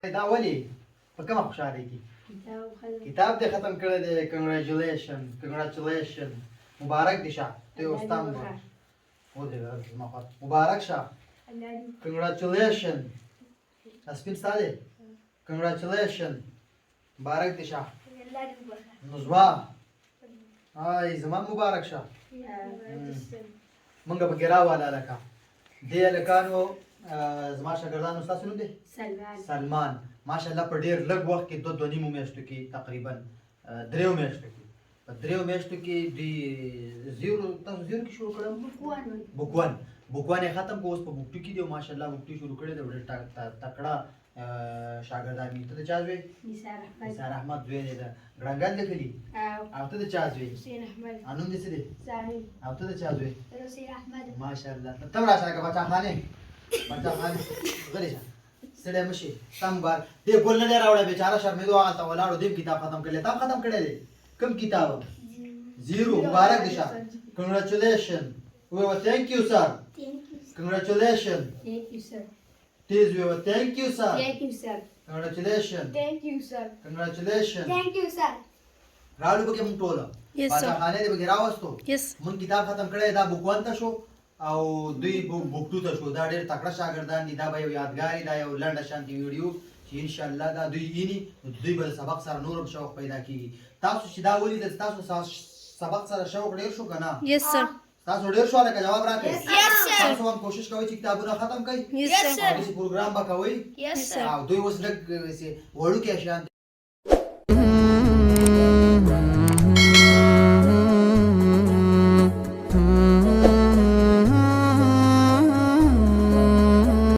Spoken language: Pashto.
دا ولې په کومه خوشحالۍ کې؟ کتاب دې ختم کړی دی. کنګریچولیشن، کنګریچولیشن، مبارک دې شه. ته یو استاد ودرېږه زما خوا. مبارک شه، کنګریچولیشن. دا سپین ستا دی. کنګریچولیشن، مبارک دې شه. نو زما آی زما مبارک شه. مونږ پکې راواله لکه دې هلکانو، زما شاګردانو. ستاسو نوم دی؟ سلمان. سلمان. ماشاءالله، په ډیر لږ وخت کې، دوه دوه نیمو میاشتو کې، تقریبا دریو میاشتو کې، په دریو میاشتو کې دوی زیرو، تاسو زیرو کې شروع کړم؟ بوک وان. بوک وان، بوک وان یې ختم کو. اوس په بوک ټو کې دی او ماشاءالله بوک ټو شروع کړی دی. ډېر تکړه شاګردان دي. ته د چا زوی؟ نثار احمد. نثار احمد زوی دی، د ګړنګل د کلي. او ته د چا زوی؟ حسین احمد. نوم دې څه دی؟ زاهد. او ته د چا زوی؟ حسین احمد. ماشاءالله. ته هم راشه لکه باچاخانې، باچاخانې. غلی شه، ستړی مه شې. ستا مبارک. دې ګل نه دی راوړی، بېچاره شرمېدو، هغلته ولاړو. دې هم کتاب ختم کړی. تا هم ختم کړی دی؟ کوم کتاب؟ زیرو. مبارک دې شه، کنګریچولیشن. ووایه thank you sir. Congratulation. Thank you sir. تیز ووایه thank you sir. Thank you sir. Congratulation. Thank you sir. Congratulation. Thank you sir. راړو پکې مونږ ټوله. Yes, sir. باچاخانې دې پکې راوستو. Yes. مونږ کتاب ختم کړی، دا بوک وان ته شو او دوی بوک ټو ته شو. دا ډېر تکړه شاګردان دي. دا به یو یادګاري، دا یو لنډه شانتي ویډیو چې انشاءالله دا دوی ویني نو دوی به د سبق سره نور هم شوق پیدا کیږي. تاسو چې دا ولیدل، تاسو سبق سره شوق ډېر شو که نه؟ Yes, sir. تاسو ډېر شو؟ لکه جواب راکړئ. Yes, sir. تاسو هم کوشش کوئ چې کتابونه ختم کړئ Yes, sir. او داسې پروګرام به کوئ. Yes, sir. او دوی اوس لږ وړوکی شان